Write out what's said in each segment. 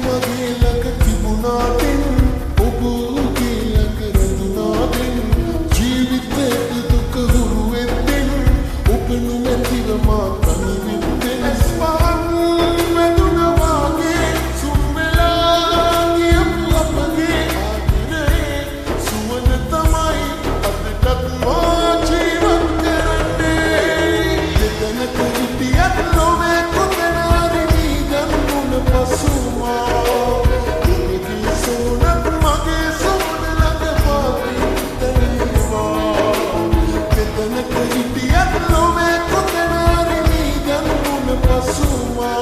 මගේ ළඟ තිබුණාටින් ඔබ ඔහුගේ ළඟ රැඳුණාටින් ජීවිතේට දුක හුරු වෙද්දින් ඔබ නොමැතිව මා තනි වෙද්දින් ඇස් පහන් වැදුනා වාගේ සුම් වෙලා ගියපු අපගේ ආදරේ සුවඳ තමයි අදටත් මා ජීවත් කරන්නේ. දෙතනක හිටියත් ලොවේ කොතන හරි මීගන් මුණ පසු මා ඔබගේ සෝනත් මගේ සෝන ළඟ පාතින් තැනේවා. දෙතනක හිටියත් ලොවේ කොතන හරි මීගන් මුණ පසු මා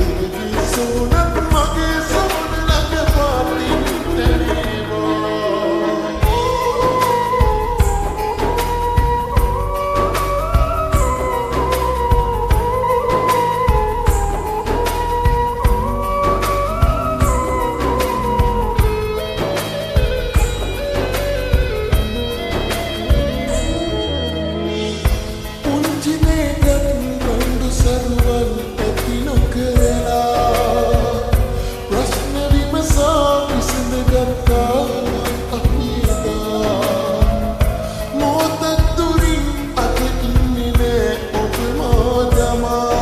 ඔබගේ සෝනත් මගේ සෝන ළඟ පාතින් තැනේවා. පුංචි දේටත් රණ්ඩු සරුවල් ඇති නොකරලා ප්‍රශ්න විමසා විසඳගත්තා අපි එදා. මොහොතක් දුරින් අද ඉන්නේ නෑ ඔබ මා දමා.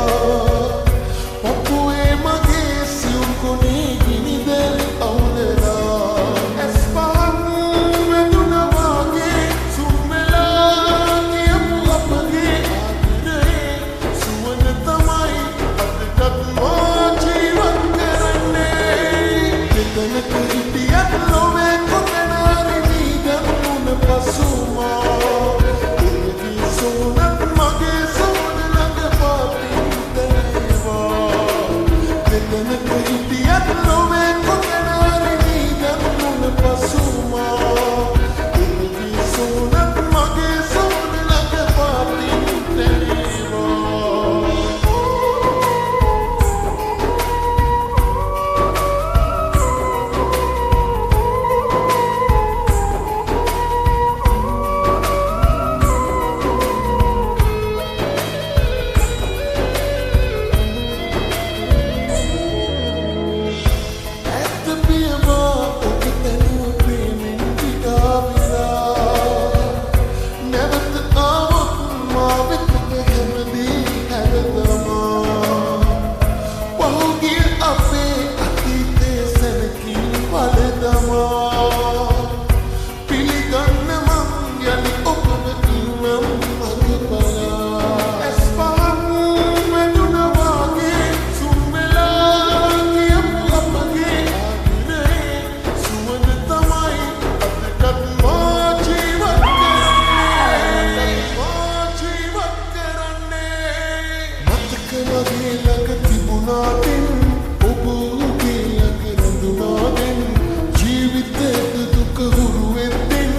පපුවේ මගේ සියුම් කොනේ ගිනි දැල් අවුලලා. ඇස් පහන් වැදුනා වාගේ සුම් වෙලා ගියපු අපගේ ආදරේ සුවඳ තමයි අදටත් මා ජීවත් කරන්නේ. දෙතනක හිටියත් ලොවේ කොතන හරි මීගන් මුණ පසු මා ඔබගේ සෝනත් මගේ සෝන ළඟ පාතින් තැනේවා. දෙතනක හිටියත් ලොවේ කොතන හරි මීගන් මුණ පසු මා ඔබගේ සෝනත් මගේ සෝන ළඟ පාතින් තැනේවා. ඇත්ත පියවා ඔබ තැනුව ප්‍රේමෙන් විඩා වෙලා නැවත ආවොත් මා වෙතට හැමදේ හැරදමා. පහුගිය අපේ අතීතය සැනකින් වලදමා. පිළිගන්න මං යලි ඔබව ඉන්නම් මග බලා. ඇස් පහන් වැදුනා වාගේ සුම් වෙලා ගියපු අපගේ ආදරේ සුවඳ තමයි අදටත් මා ජීවත් කරන්නේ. මා ජීවත් කරන්නේ. මතක මගේ ළඟ තිබුණාටින් ඔබ ඔහුගේ ළඟ රැඳුණාටින් ජීවිතේට දුක හුරු වෙද්දින්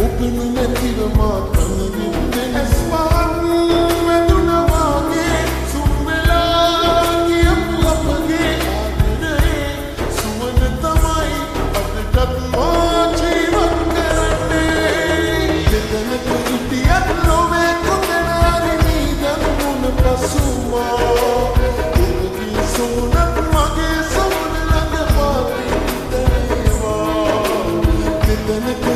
ඔබ නොමැතිව මා තනි වෙද්දින් ඇස් පහන් වැදුනා වාගේ සුම් වෙලා ගියපු අපගේ ආදරේ සුවඳ තමයි අදටත් මා ජීවත් කරන්නේ. දෙතනක හිටියත් ලොවේ කොතන හරි මීගන් මුණ පසු මා ඔබගේ සෝනත් මගේ සෝන ළඟ පාතින් තැනේවා. දෙතනක